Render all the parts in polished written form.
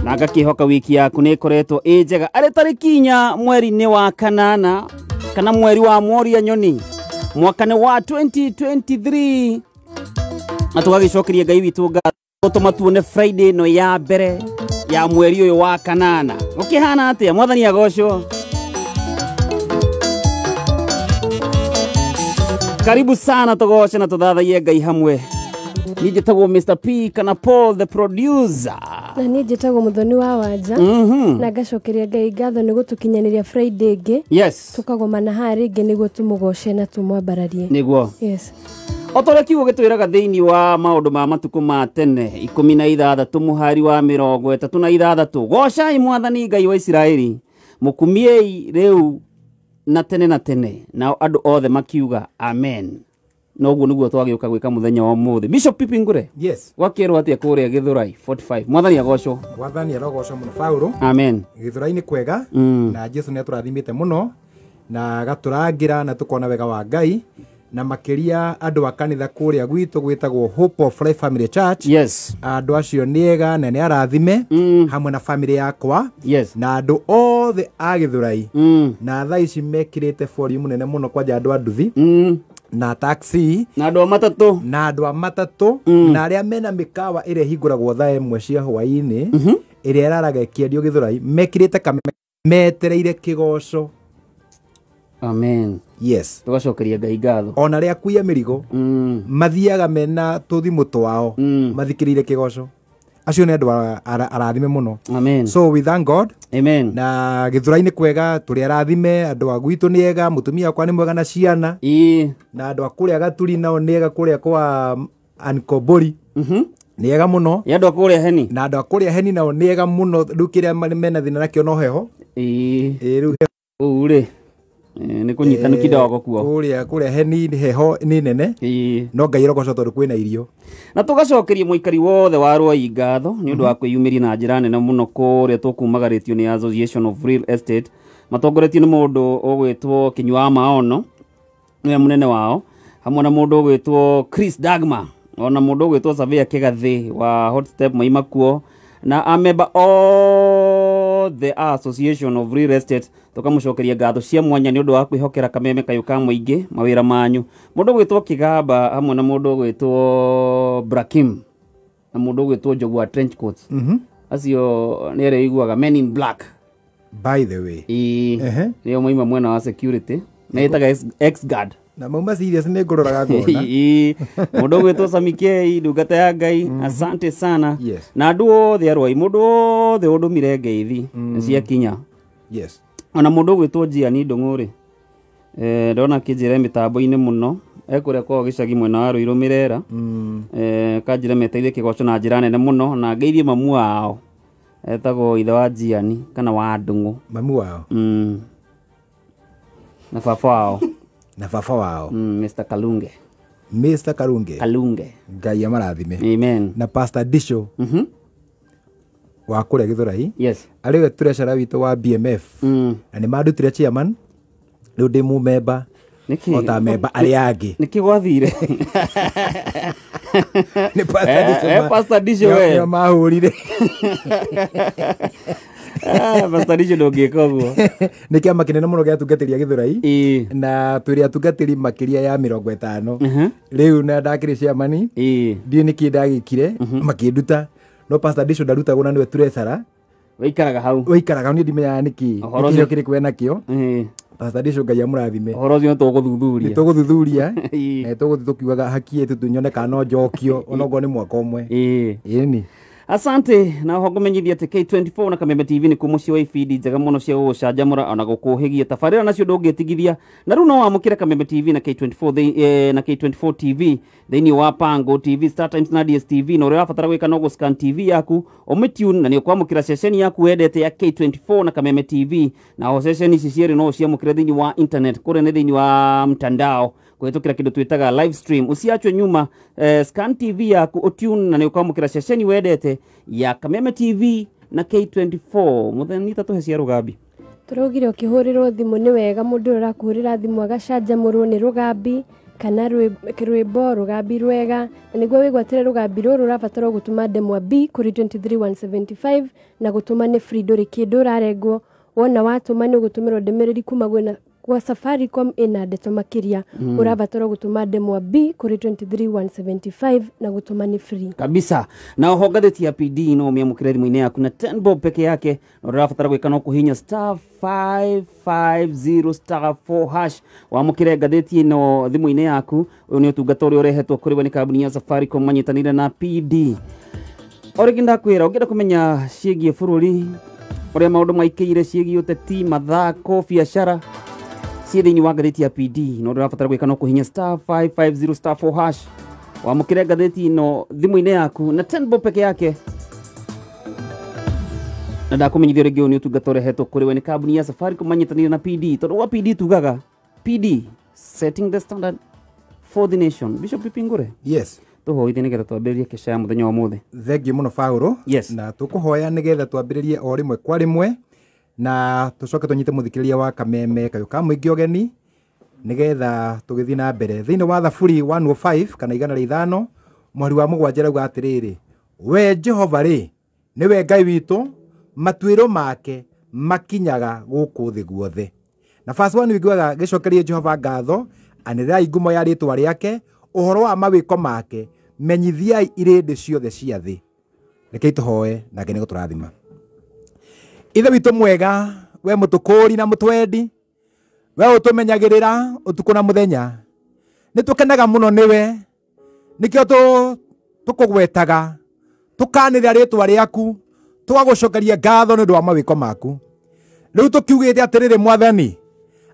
Na ngakĩhoka wiki yaku nĩ ĩkoretwo ĩ njega. Arĩ tarĩki 4 mweri-inĩ wa kanana kana mweri wa Moria Nyoni mwaka nĩ wa 2023, na tũgagĩcokeria Ngai witũ ngatho gũtũma tuone Friday ĩno ya mbere ya mweri ũyũ wa kanana. Gũkĩhana atĩa? Mwathani agocwo. Karibu sana tũgoce na tũthathaiye Ngai hamwe. Niĩ njĩtagwo Mr. P kana Paul the producer. Na niĩ njĩtagwo Muthoni wa Wanja. Na ngacokeria Ngai ngatho nĩ gũtũkinyanĩria Friday ĩngĩ. Yes. Tũkagomana haha rĩngĩ nĩguo tũmũgoce na tũmwambararie. Nĩguo. Yes. O ta ũrĩa kiugo gĩtwĩraga thĩinĩ wa maũndũ ma matukũ ma tene 16 mũhari wa 36, gocai Mwathani Ngai wa Isiraeli, mũkumiei rĩu na tene na tene. Nao andũ othe makiuga amen. Noguo nĩguo twagĩũka gwĩka mũthenya wa ũmũthĩ. Bishop Pipi Ngure. Yes. Gwakĩrwo atĩa kũrĩa Gĩthũrai 45? Mwathani agocwo. Mwathani arogocwo mũno Paulo. Amen. Gĩthũrai-inĩ kwega. Na Jesu nĩ atũrathimĩte mũno na agatũrangĩra na tũkona wega wa Ngai, na makĩria andũ a kanitha kũrĩa gwitũ gwĩtagwo Hope of Life Family Church. Yes. Andũ acio nĩ ega na nĩ arathime hamwe na family yakwa. Yes. Na andũ othe a Gĩthũrai. Na thaa ici mekĩrĩte volume nene mũno kwanja andũ a nduthi. Na taxi na andũ a matatũ, na andũ a matatũ, na arĩa mena mĩkawa ĩrĩa ĩhingũragwo thaa 1 cia hwaĩ-inĩ, ĩrĩa ĩraraga ĩkĩendio Gĩthũrai, mekĩrĩte metereire kĩgoco. Amen. Yes. Tũgacokeria Ngai ngatho. Ona arĩa akuia mĩrigo mathiaga mena tũthimũ twao mathikĩrĩire kĩgoco. Acio nĩ andũ arathime mũno. Amen. So we thank God. Amen. Na Gĩthũrai-inĩ kwega, tũrĩ arathime, andũ a gwitũ nĩ ega, mũtumia wakwa nĩ mwega na ciana. Na andũ a kũrĩa Gaturi nao nĩ ega, kũrĩa kwa Ankobori. Nĩ ega mũno. Nĩ andũ a kũrĩa Heni. Na andũ a kũrĩa Heni nao nĩ ega mũno, rĩu kĩrĩa mena thĩna nakĩo no heho. Rĩu Ũũ rĩ. Nĩ kũnyitanu kidogo kuo. Kũrĩa Heni heho nĩ nene. No Ngai arogocwo tondũ kwĩna irio. Na tũgacokeria mũikari wothe wa Rwai ngatho nĩ ũndũ wa kwĩyumĩria na njĩra nene mũno kũrĩa tũkumagarĩtio nĩ Association of Real Estate, matongoretio nĩ mũndũ ũgwĩtwo Kinyua Maono, nĩwe mũnene wao, hamwe na mũndũ ũgwĩtwo Chris Dagma, ona mũndũ ũgwĩtwo Savia Kĩgathĩ wa Hot Step maima kuo, na amemba othe a Association of Real Estate. Tũkamũcokeria ngatho cia mwanya nĩ ũndũ wa kwĩhokera kameme kayũ ka mũingĩ mawĩra manyu. Mũndũ ũgwĩtwo Kĩgamba hamwe na mũndũ ũgwĩtwo Brakim na mũndũ ũgwĩtwo Njogu wa trench coats. Acio nĩ arĩa iguaga Men in Black. By the way. Nĩo maima mwena wa security. Metaga ex guard. Na mauma serious nĩ ngũroraga ngona. Mũndũ ũgwĩtwo Samikei ndungata ya Ngai, asante sana. Yes. Na andũ othe arwai, mũndũ wothe ũndũmire ngeithi ciakinya. Yes. Ona mũndũ ũgwĩtwo Jiani Ndung'u rĩ, ndona kĩnjĩra mĩtambo-inĩ mũno, ekũrĩa kwao gĩcagi mwena wa Ruiru Mĩrera. Kanjĩra meteire kĩgoco na njĩra nene mũno, na ngeithie mamu wao etagwo ithe wa Jiani kana wa Ndung'u. Mamu wao? Na baba wao. Na baba wao. Mr. Kalunge. Mr. Kalunge. Kalunge. Ngai amarathime. Amen. Na Pastor Disho. Wa kũrĩa Gĩthũrai. Yes. Arĩ we treasurer witũ wa BMF. Na nĩ mandutire chairman. Rĩu ndĩ mũmemba. Nĩkĩ? O ta memba arĩa angĩ. Nĩkĩ gwathire? Nĩ Pastor Disho Pastor Disho we. Nĩo mahũrire. Pastor Disho ndũngĩka ũguo. Nĩ kĩama kĩnene mũno gĩa atungatĩri a Gĩthũrai. Na twĩrĩ atungatĩri makĩria ya 50. Rĩu na ndakĩrĩ chairman. Ndiũĩ nĩkĩ ndagĩkire, makĩnduta. No Pastor Disho ndarutagwo na nĩwe treasurer. Wĩikaraga hau. Wĩikaraga hau, niĩ ndimenyaga nĩkĩ. Ũhoro Nĩkĩ ũcio- kĩrĩkũ enakĩo. Pastor Disho Ngai amũrathime. Ũhoro ũcio nĩtũgũthuthuria. Nĩtũgũthuthuria. Na nĩtũgũthiĩ tũkiugaga haki ĩtu tunyone kana no njokio, onokorwo nĩ mwaka ũmwe. Ĩni. Asante. Na oho ngũmenyithia atĩ K24 na Kameme TV nĩ kuo mũciĩ wa ibindi njega mũno cia gũgũcanjamũra ona gũkũhĩgia tabarĩra nacio ndũngĩtigithia. Na rĩu no wamũkĩre Kameme TV na K24 na K24 TV thĩinĩ wa Pango TV, Star Times na DSTV. Na ũrĩa ũrabatara gwĩka no gũscan TV yaku ũmĩtune, na nĩ ũkwamũkĩra ceceni yaku wendete ya K24 na Kameme TV. Na o ceceni ici cierĩ no ũciamũkĩre thĩinĩ wa internet, kũrĩa nĩ thĩinĩ wa mtandao kũhĩtũkĩra kĩndũ twĩtaga live stream. Usiachwe nyuma, scan TV yaku ũtune, na nĩ ũkwamũkĩra ceceni wendete ya Kameme TV na K24. Mũthenya tũhe cia Rũgambi. Tũraugire ũkĩhũrĩrwo thimũ nĩ wega mũndũ ũrĩa ũrakũhũrĩra thimũ agacanjamũrwo nĩ Rũgambi Kana rwĩmbo rũgambi rwega na nĩguo wĩgwatĩre rũgambi rũrũ ũrabatara gũtũma ndemwa B kũrĩ 23175 na gũtũma nĩ free ndũrĩ kĩndũ ũrarengwo wona watũma nĩ ũgũtũmĩrwo ndũmĩrĩri kuma gwa Safaricom ĩna ndeto makĩria ũrabatara gũtũma ndemwa B kũrĩ 23175 na gũtũma nĩ free kabisa. Na oho ngathĩti ya PD no ũmĩamũkĩre thimũ-inĩ yaku na 10 bob peke yake na ũrabatara gwĩka no kũhihinya star 550 star 4 hash wamũkĩre ngathĩti ĩno thimũ-inĩ yaku. Ũyũ nĩ ũtungata ũrĩa ũrehetwo kũrĩ we nĩ kambuni ya Safaricom manyitanĩire na PD. O rĩngĩ ndakwĩra ũngĩenda kũmenya ciĩgiĩ bũrũri ũrĩa maũndũ maikĩire ciĩgiĩ ũteti mathako biacara ciĩ thĩinĩ wa ngathĩti ya PD no ũrabatara gwĩka no kũhihinya star 550 star 4 hash wamũkĩre ngathĩti ĩno thimũ-inĩ yaku na 10 bob peke yake. Na ndakũmenyithia rĩngĩ ũyũ nĩ ũtungata ũrehetwo kũrĩ we nĩ kambuni ya Safaricom manyitanĩire na PD tondũ wa PD tugaga PD setting the standard for the nation. Bishop Pingure, yes, tũhoithie nĩgetha twambĩrĩrie kesha ya mũthenya wa ũmũthĩ. Thengiũ mũno Paũlũ. Yes. Na tũkũhoya nĩgetha twambĩrĩrie o rĩmwe kwa rĩmwe na tũcoke tũnyite mũthikĩrĩria wa Kameme kayũ ka mũingĩ ũgeni nĩgetha tũgĩthiĩ na mbere. Thĩinĩ wa Thaburi 105 kana 105 mweri wa 7 rauga atĩrĩrĩ, we Jehova rĩ nĩwe Ngai witũ, matuĩro make makinyaga gũkũ thĩ guothe. Na verse 1 wiguaga gĩcokerie Jehova ngatho, anĩrĩrai ngumo ya rĩtwa rĩake, ũhoro wa mawĩko make menyithiai irĩndĩ ciothe cia thĩ. Rekei tũhoe nake nĩgũtũrathima. Ithe witũ mwega, we mũtũkũri na mũtwendi, we ũtũmenyagĩrĩra ũtukũ na mũthenya, nĩ tũkenaga mũno nĩwe, nĩkĩo tũkũgwetaga, tũkanĩrĩra rĩtwa rĩaku, tũgagũcokeria ngatho nĩ ũndũ wa mawĩko maku. Rĩu tũkiugĩte atĩrĩrĩ Mwathani,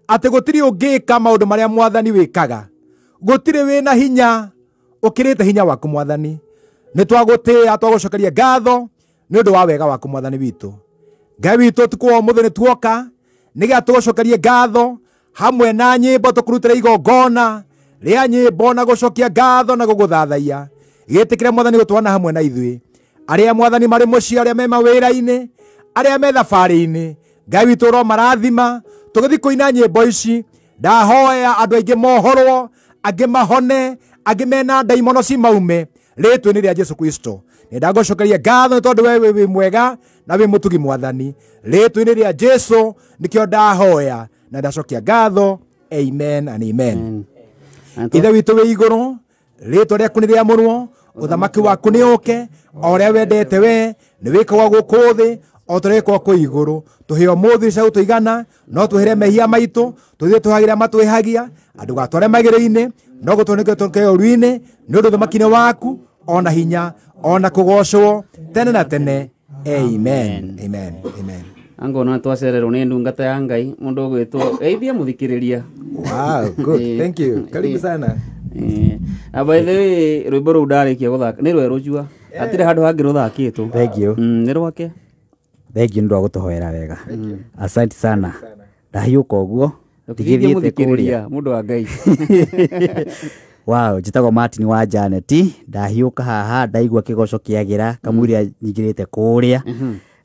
atĩ gũtirĩ ũngĩka maũndũ marĩa Mwathani wĩkaga, gũtirĩ wĩna hinya ũkĩrĩte hinya waku Mwathani. Nĩ twagũtĩĩa twagũcokeria ngatho nĩ ũndũ wa wega waku Mwathani witũ. Ngai witũ ũtukũ wa ũmũthĩ nĩ tuoka nĩgetha tũgũcokerie ngatho hamwe na nyĩmbo tũkũrutĩre igongona rĩa nyĩmbo na gũcokia ngatho na gũgũthathaiya. Gĩtĩkĩre Mwathani gũtwana hamwe na ithuĩ, arĩa Mwathani marĩ mũciĩ, arĩa me mawĩra-inĩ, arĩa me thabarĩ-inĩ. Ngai witũ ũromarathima tũgĩthiĩ kũina nyĩmbo ici. Ndahoya andũ aingĩ mohorwo, angĩ mahone, angĩ mena ndaimono cimaume rĩtwa-inĩ rĩa Jesu Kristo. Nĩ ndagũcokeria ngatho nĩ tondũ we wĩ mwega na wĩ mũtugi Mwathani. Rĩtwa-inĩ rĩa Jesu nĩkĩo ndahoya na ndacokia ngatho. Amen and amen. Ithe witũ wĩ igũrũ, rĩtwa rĩaku nĩ rĩamũrwo, ũthamaki waku nĩ ũke, o ũrĩa wendete we nĩ wĩkagwo gũkũ thĩ o ta ũrĩa wĩkagwo kũu igũrũ. Tũhe ũmũthĩ cia gũtũigana, no twĩhĩre mehia maitũ, tũthiĩ tũhagĩre matwĩhagia, ndũgatware magĩrĩ-inĩ, no gũtũhonokie tũke ũũru-inĩ, nĩ ũndũ ũthamaki nĩ waku, ona hinya, ona kũgocwo tene na tene. Amen. Amen. Amen. Angona twacererwo nĩ ndungata ya Ngai mũndũ ũgwĩtwo geithia mũthikĩrĩria. Wow, good. Thank you. Karibu sana. Na by the way rwĩmbo rũu ndarĩkia gũthaka nĩ rwerũ njua, hatirĩ handũ hangĩ rũthakĩtwo. Thank you. Nĩ rwake. Thank you nĩ ũndũ wa gũtũhoera wega. Asante sana. Ndahiũka ũguo ndigĩthiĩte kũrĩa mũndũ wa Ngai. Wow, njĩtagwo Martin wa Janet. Ndahiũka haha ndaigua kĩgoco kĩagĩra kamũira nyingĩrĩte kũrĩa.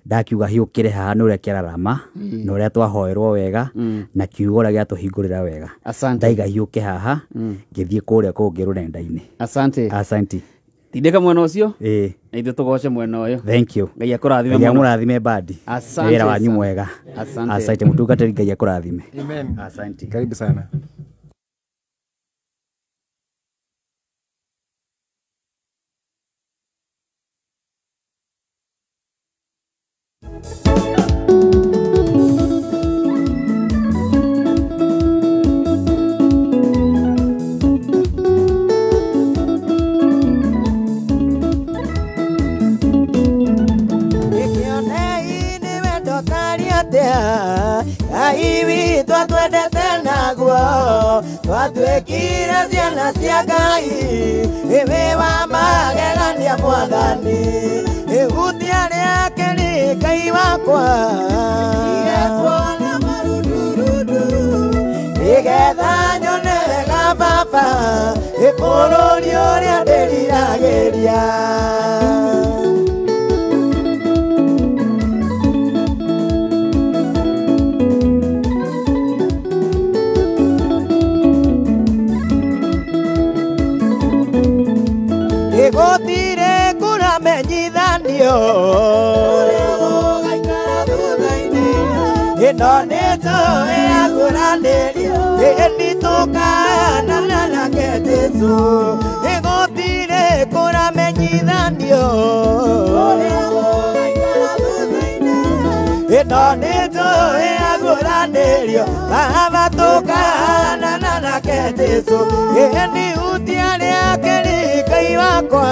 Ndakiuga hiũkĩre haha nĩ ũrĩa kĩararama na ũrĩa twahoerwo wega na kiugo ũrĩa gĩatũhingũrĩra wega. Asante. Ndaiga hiũke haha ngĩthiĩ kũrĩa kũngĩ rũrenda-inĩ. Asante. Asante. Tindĩka mwena ũcio. Ĩĩ. Na ithuĩ tũgoce mwena ũyũ. Thank you. Ngai akũrathime Ngai mũno. amũrathime badi. Asante. Wĩra wanyu mwega. Asante. Asante mũtungatĩri, Ngai akũrathime. Amen. Asante. Karibu sana. Twatuĩkire ciana cia Ngai, ĩwĩ wa magegania Mwathani, ihutia rĩake nĩ Ngai wakwa, ndigekuona marundurundu, nĩgetha nyone wega Baba, ĩ bũrũri ũrĩa ndĩriragĩria. Ĩno nĩ njũĩ aguũranĩrio ĩni tũkahanana nake Jesũ ĩgũtirĩ kũramenyithanio ũrĩa gũgaikara thutha-inĩ ĩno nĩ njũĩ aguũranĩrio Baba tũkahanana nake Jesũ ĩni hutia rĩake Ngai wakwa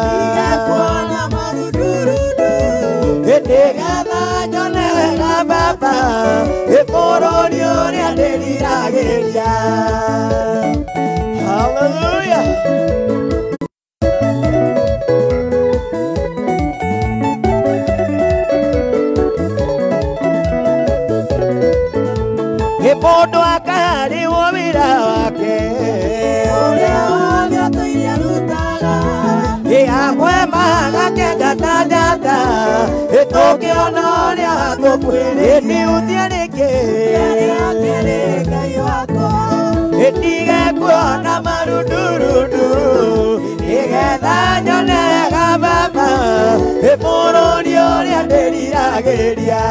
ndigekuona marundurundu nĩgetha nyone wega Baba bũrũri ũrĩa ndĩriragĩria. Hallelujah. Mũndũ akarĩhwo wĩra wake ũrĩa wothe atũire arutaga amwe magakenga ta njata tũkĩona ũrĩa tũkwĩrĩ nĩhutie rĩngĩ Ngai wakwa ndige kuona marundurundu nĩgetha nyone wega Baba bũrũri ũrĩa ndĩriragĩria.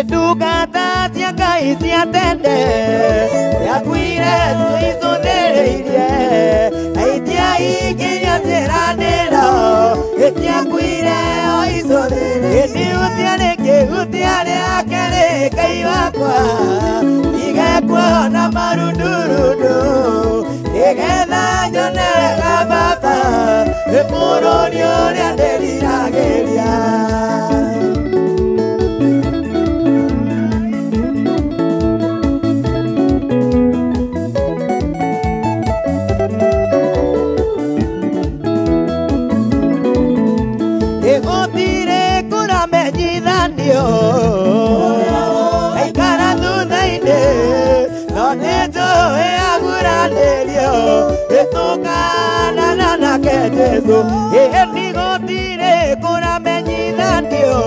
Ndungata cia Ngai cia tene ciakuire twĩcũthĩrĩirie na itiahingirio ciĩranĩro ciakuire o icũthĩrĩirie nĩhutia rĩngĩ hutia rĩake Ngai wakwa ndige kuona marundurundu nĩgetha nyone wega Baba bũrũri ũrĩa ndĩriragĩria. Gũtirĩ kũramenyithanio aikara thutha-inĩ no nĩ njũĩ aguũranĩrio tũkahanana nake Jesũ ĩni gũtirĩ kũramenyithanio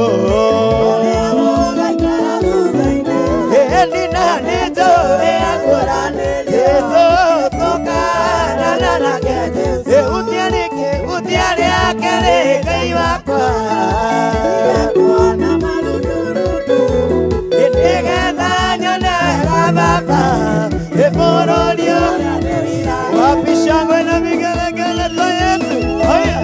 ĩni na nĩ njũĩ aguũranĩrio Jesũ tũkahanana nake Jesũ hutia rĩngĩ hutia rĩake Ngai wakwa nĩgetha nyone wega Baba bũrũri ũrĩa wapi shangwe na vigelegele kwa Yesu. Haya.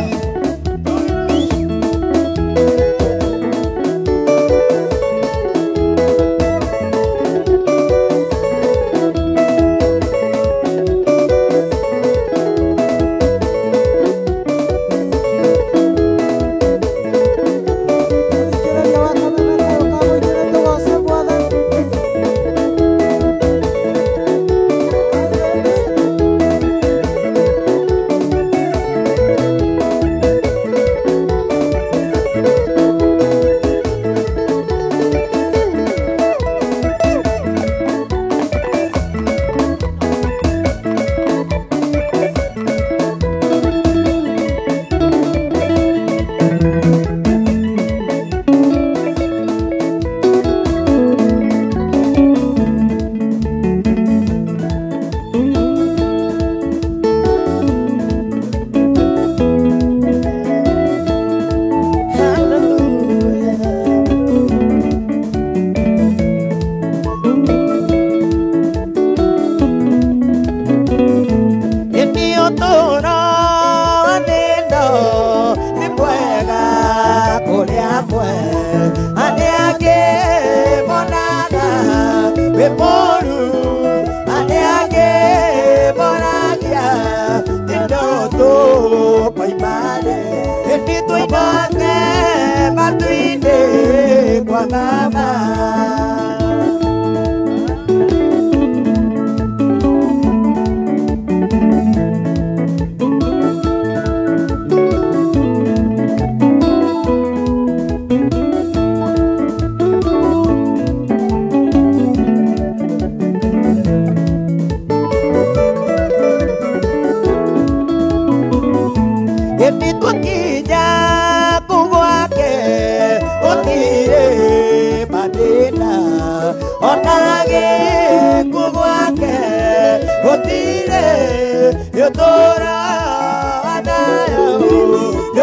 Ona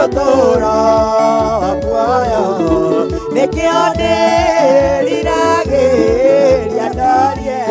ũtũũro wa muoyo nĩkĩo ndĩriragĩria ndorie.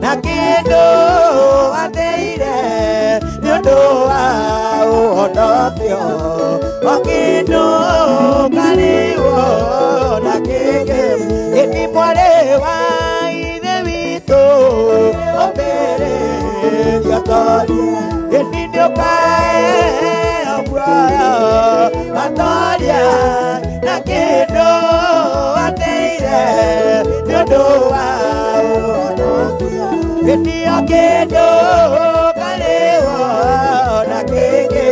Na kĩndũ ateire nĩ ũndũ wa ũhonokio o kĩndũ karĩwo na kĩngĩ ĩni mwarĩ wa Ithe witũ ũmbĩrĩria torie ĩni nĩũkae muoyo matoria na kĩndũ ateire nĩ ũndũ wa ũhonokio ĩni o kĩndũ karĩwo na kĩngĩ.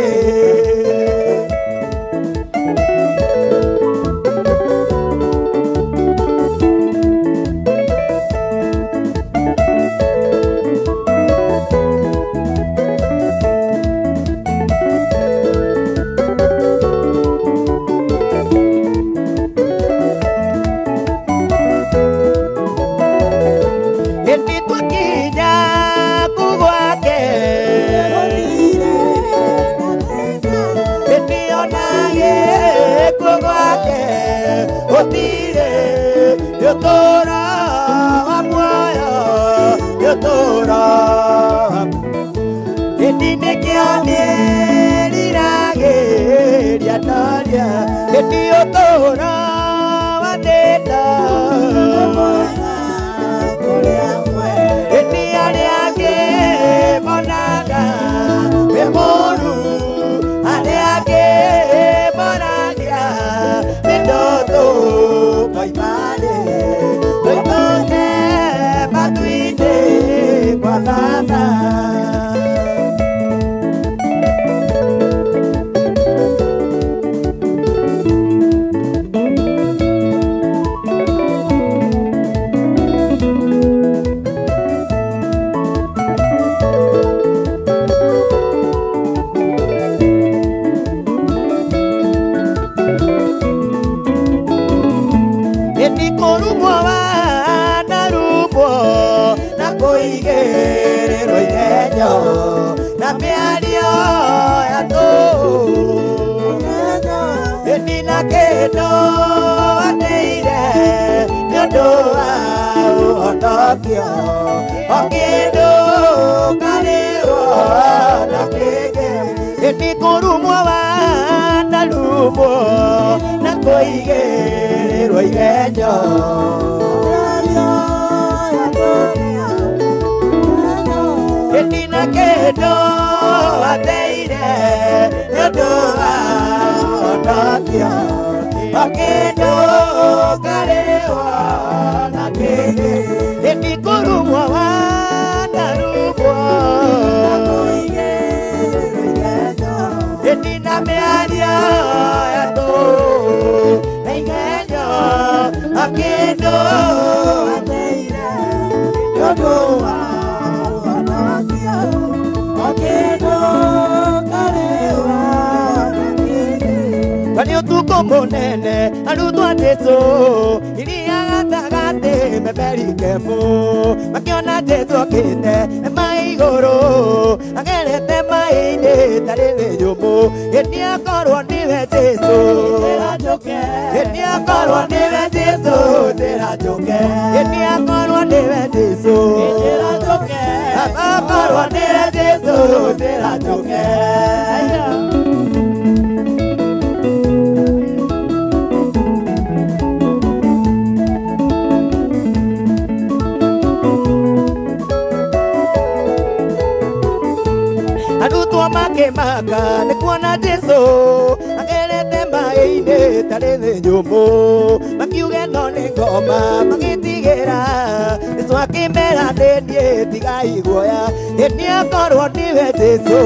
Jesu akĩmera nĩ niĩ tigai guoya ĩni akorwo nĩwe Jesu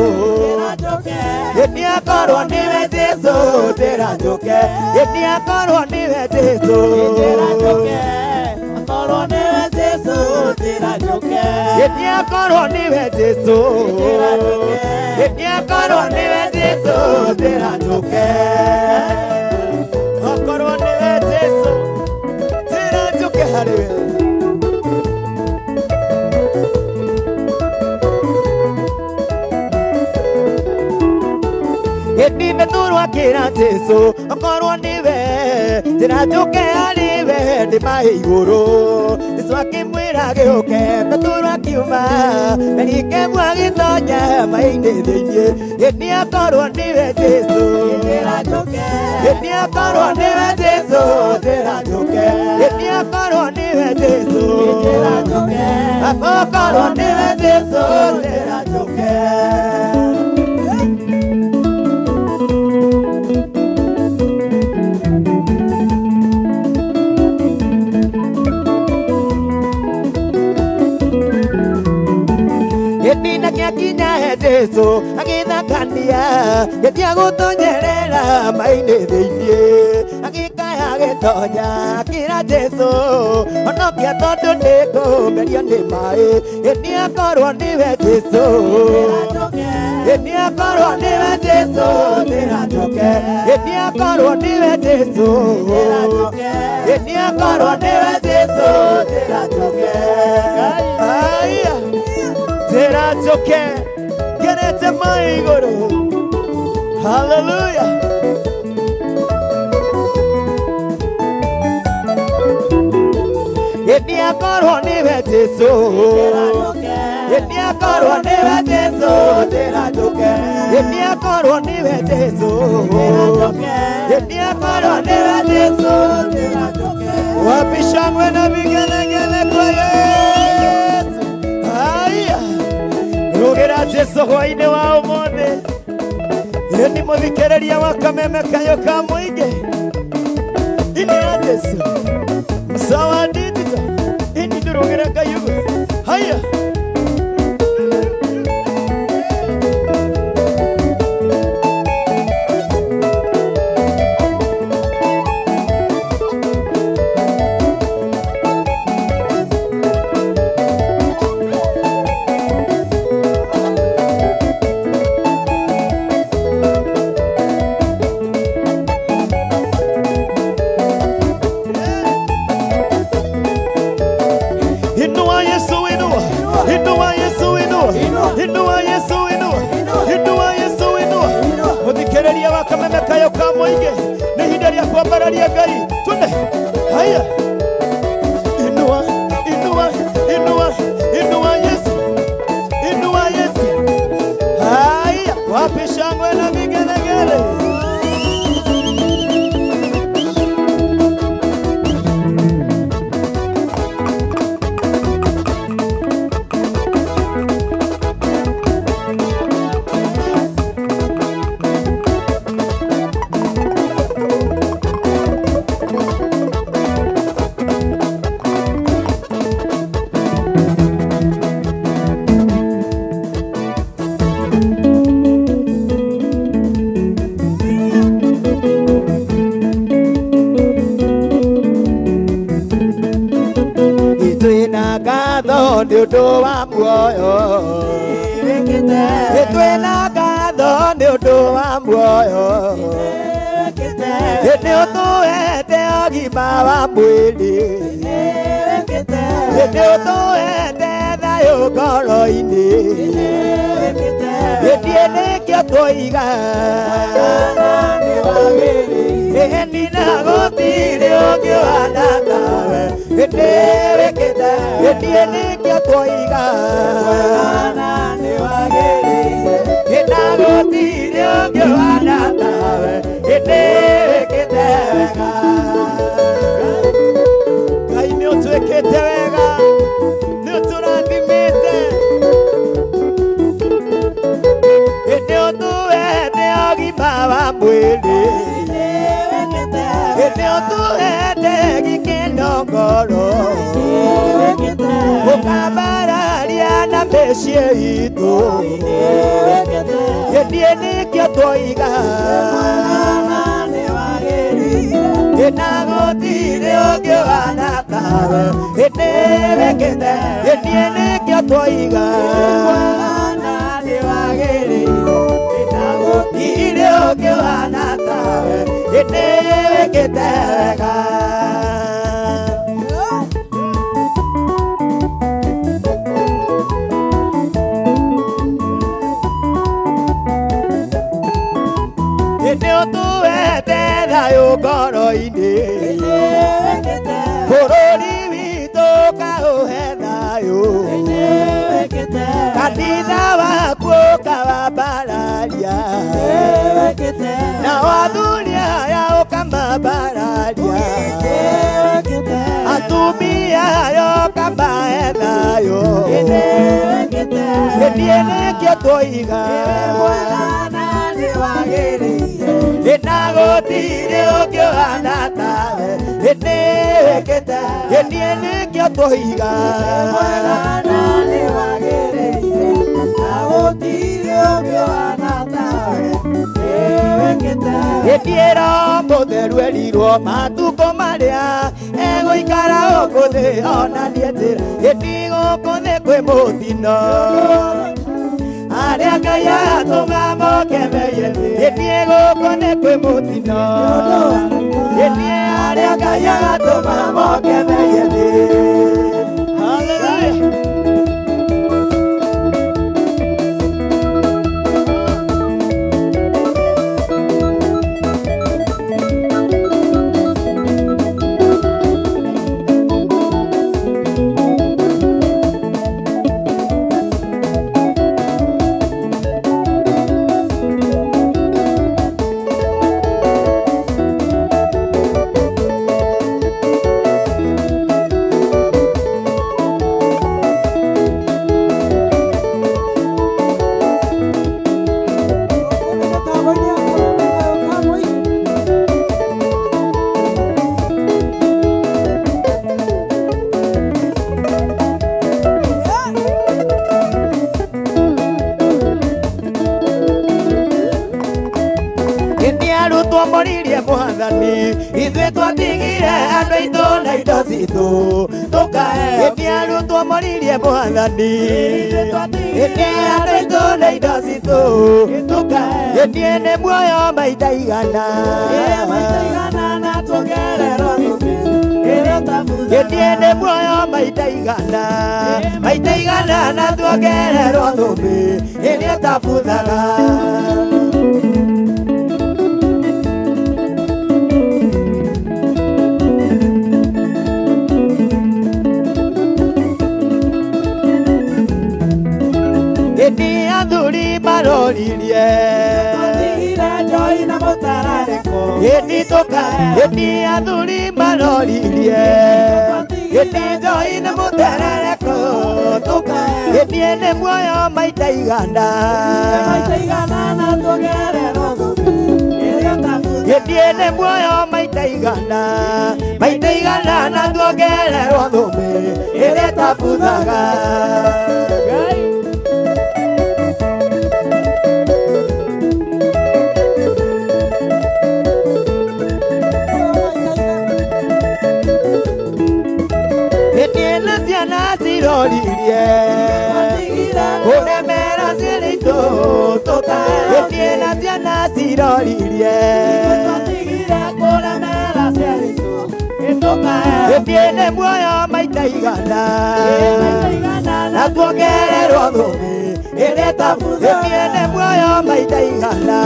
ĩni akorwo nĩwe Jesu njĩra njũke ĩni akorwo nĩwe Jesu akorwo nĩwe Jesu njĩra njũke ĩni akorwo nĩwe Jesu ĩni akorwo nĩwe Jesu njĩra njũke akorwo nĩwe Jesu njĩra njũke harĩ we. Ĩni Petero akĩra Jesu akorwo nĩwe njĩra njũke harĩ we ndĩ maĩ igũrũ. Jesu akĩmwĩra gĩũke Petero akiuma merikebu agĩtonya maĩ-inĩ thĩinĩ. Ĩni akorwo nĩwe Jesu ĩni akorwo nĩwe Jesu njĩra njũke ĩni akorwo nĩwe Jesu akorwo nĩwe Jesu njĩra njũke. Akinya Jesu agĩthakania gĩtia gũtonyerera maĩ-inĩ thĩinĩ agĩkaya agĩtonya akĩra Jesu honokia tondũ nĩngũmerio nĩ maĩ ĩni akorwo nĩwe Jesu ĩni akorwo nĩwe Jesu njĩra njũke ĩni akorwo nĩwe Jesu ĩni akorwo nĩwe Jesu njĩra njũke. Aya njĩra njũke ngerete maĩ igũrũ. Hallelujah. Ĩni akorwo nĩwe Jesu ĩni akorwo nĩwe Jesu njĩra njũke ĩni akorwo nĩwe Jesu ĩni akorwo nĩwe Jesu njĩra njũke. Wapi shangwe na vigelegele kwa Yesu. Haya rugĩra Jesu hwaĩ-inĩ wa ũmũthĩ. Ĩni mũthikĩrĩria wa kameme kayo ka mũingĩ inĩra Jesu msawa digital ini ndũrũgĩra Ngai ũguo. Haya nĩ ũndũ wa muoyo twĩna ngatho nĩ ũndũ wa muoyo nĩ ũtũhete ũgima wa mwĩrĩ nĩ ũtũhete thayũ ngoro-inĩ gĩthiĩ nĩkĩo twoiga ĩni na gũtirĩ ũngĩ ũhana tawe nĩwĩkĩte gĩthiĩ nĩkĩo twoiga na gũtirĩ ũngĩ ũhana tawe nĩwĩkĩte wega. Ngai nĩ ũtwĩkĩte wega nĩ ũtũrathimĩte nĩ ũtũhete ũgima wa mwĩrĩ nĩ ũtũhete gĩkeno ngoro ũkambararia na mĩciĩ itũ gĩthiĩ nĩkĩo twoiga na gũtirĩ ũngĩ ũhana tawe ĩndĩ wĩkĩte gĩthiĩ nĩkĩo twoiga gũtirĩ ũngĩ ũhana tawe ĩndĩ wĩkĩte wega. Ĩndĩ ũtũhete thayũ ngoro-inĩ bũrũri witũ ũkaũhe thayũ kanitha waku ũkawambararia nao athuri aya ũkamambararia atumia aya ũkamahe thayũ gĩthiĩ nĩkĩo twoiga na gũtirĩ ũngĩ ũhana tawe ĩndĩ wĩkĩte gĩthiĩ nĩkĩo twoiga gĩthiĩ Roho Mũtheru erirwo matukũ marĩa egũikara gũkũ thĩ onanie njĩra gĩthiĩ gũkũ thĩ kwĩ mũtino arĩa Ngai atũma moke meiye thĩ gĩthiĩ gũkũ nĩ kwĩ mũtino gĩthiĩ arĩa Ngai atũma moke meiye thĩ. Hallelujah. Moririe mwathani ithuĩ twatigire andũ aitũ na indo citũ tũkae ĩndĩ arutwo moririe mwathani ĩndĩ andũ aitũ na indo citũ tũkae ĩndĩ nĩ muoyo maita igana ĩndĩ nĩ muoyo maita igana na tuongererwo thũmbĩ ĩrĩa ĩtabuthaga. Ĩndĩ athuri maroririe ĩndĩ athuri maroririe ĩndĩ njoi na mũtararĩko ĩndĩ nĩ muoyo maita igana ĩndĩ nĩ muoyo maita igana na tuongererwo thũmbĩ ĩrĩa ĩtabuthaga. Ciroririe kũremera ciritũ ĩndĩ na ciana ciroririe ĩndĩ nĩ muoyo maita igana na tuongererwo thũmbĩ ĩrĩa ĩtabuthaga ĩndĩ nĩ muoyo maita igana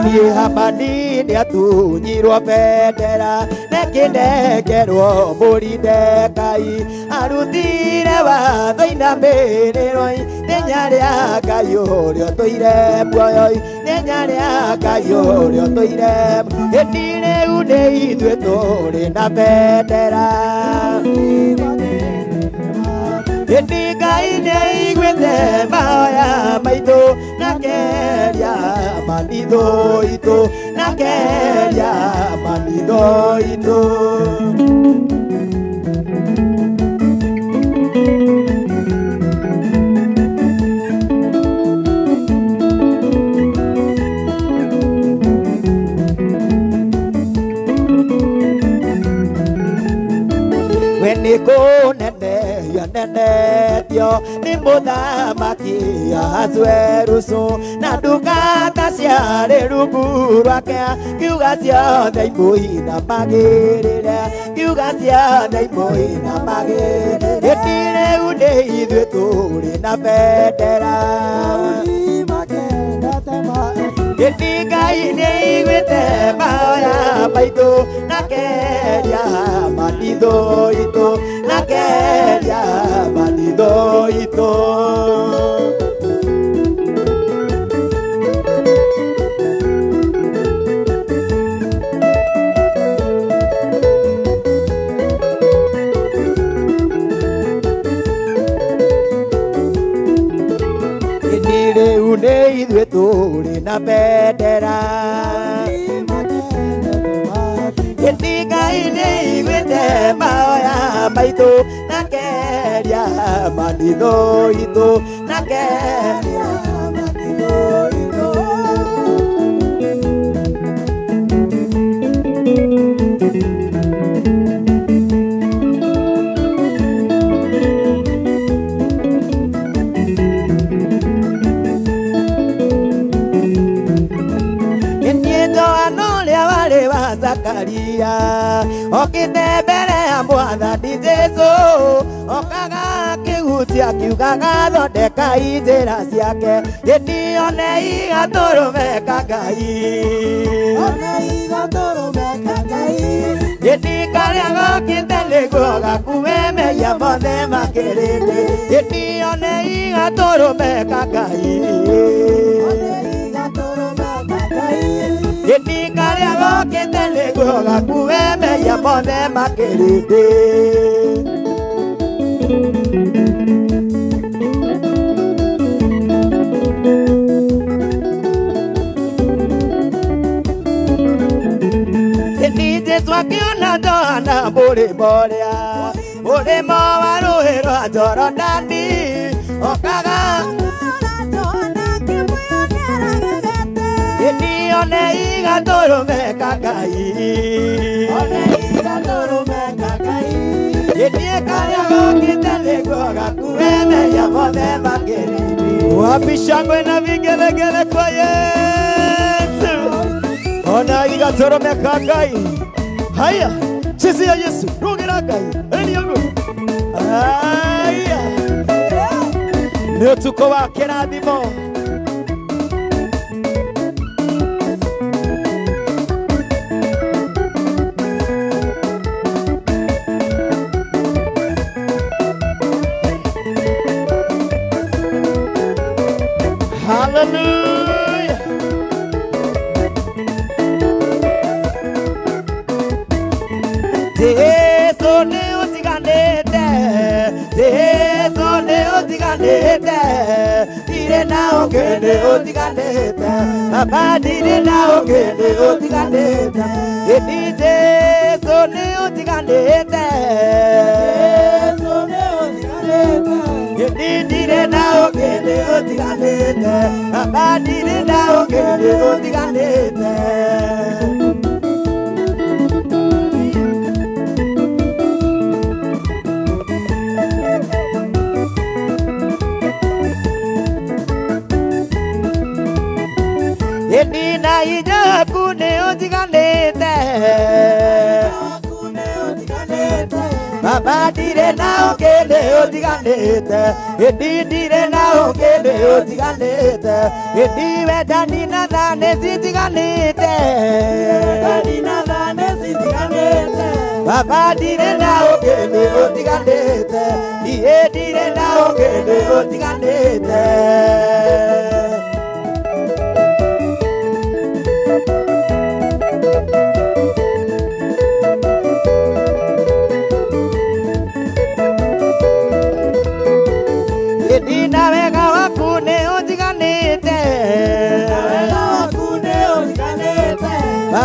Niĩ Hamani nĩatunyirwo bendera nekĩnengerwo Mũridekai arutire watho inamĩrĩrwo ithenya rĩa Ngai ũrĩa ũtũire muoyo ithenya rĩa Ngai ũrĩa ũtũire ĩndĩ rĩu nĩ ithuĩ tũrĩ na bendera ĩndĩ Ngai nĩaiguĩte mahoya maitũ na keria manitho itũ na Nakeria manitho itũ. We nĩ kũnenehio nenetio nĩ mũthamaki Ahasuerusu na ndungata ciarĩ rungu rwake kiuga ciothe imũinamagĩrĩre kiuga ciothe imũinamagĩrĩre ĩndĩ rĩu nĩ ithuĩ tũrĩ na bendera ĩndĩ Ngai nĩaiguĩte mahoya maitũ nakeria manitho itũ nakeria manitho itũ. Ĩndĩ rĩu nĩ ithuĩ tũrĩ na bendera ĩndĩ Ngai nĩaiguĩte mahoya maitũ nakeria manitho itũ nakeria manitho itũ. Johana ũrĩa warĩ wa Zakaria okĩte mbere ya mwathani Jesũ okaga akĩhutia akiugaga thondekai njĩra ciake ĩndĩ onei gatũrũme ka Ngai ĩndĩ karĩa gokĩte nĩguo gakue mehia mothe ma kĩrĩndĩ ĩndĩ onei gatũrũme ka Ngai ĩndĩ karĩa gokĩte nĩguo gakue mehia mothe ma kĩrĩndĩ. Ĩndĩ Jesũ akĩona Johana mũrĩmo ũrĩa mũrĩmo wa rũũĩ rwa Jorodani okaga ĩndĩ onei gatũrũme ka Ngai ĩndĩ karĩa gokĩte nĩguo gakue mehia mothe ma kĩrĩndĩ. Wapi shangwe na vigelegele kwa Yesu. Ona igatũrũme ka Ngai. Haya, chezea Yesu, rugĩra Ngai. Ĩni ũguo. Haya. Nĩ ũtukũ wa kĩrathimo. Hallelujah. Jesu nĩ ũtiganĩte, Jesu nĩ ũtiganĩte, ndirĩ na ũngĩ nĩ ũtiganĩte, Baba ndirĩ na ũngĩ nĩ ũtiganĩte, ĩndĩ Jesu nĩ ũtiganĩte, Jesu nĩ ũtiganĩte, ĩndĩ ndirĩ na ũngĩ nĩ ũtiganĩte, Baba ndirĩ na ũngĩ nĩ ũtiganĩte. Ĩndĩ na hinya waku nĩ ũtiganĩte, Baba ndirĩ na ũngĩ nĩ ũtiganĩte, ĩndĩ ndirĩ na ũngĩ nĩ ũtiganĩte, ĩndĩ wendani na tha nĩ citiganĩte, Baba ndirĩ na ũngĩ nĩ ũtiganĩte, niĩ ndirĩ na ũngĩ nĩ ũtiganĩte. Ĩndĩ na wega waku nĩ ũtiganĩte,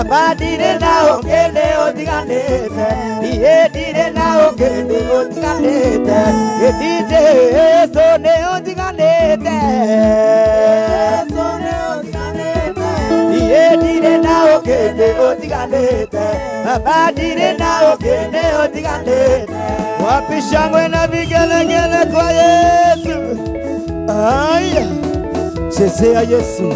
Baba ndirĩ na ũngĩ nĩ ũtiganĩte, niĩ ndirĩ na ũngĩ nĩ ũtiganĩte, ĩndi Jesũ nĩ ũtiganĩte. Niĩ ndirĩ na ũngĩ nĩ ũtiganĩte, Baba ndirĩ na ũngĩ nĩ ũtiganĩte. Wapi shangwe na vigelegele kwa Yesu? Aya, chezea Yesu.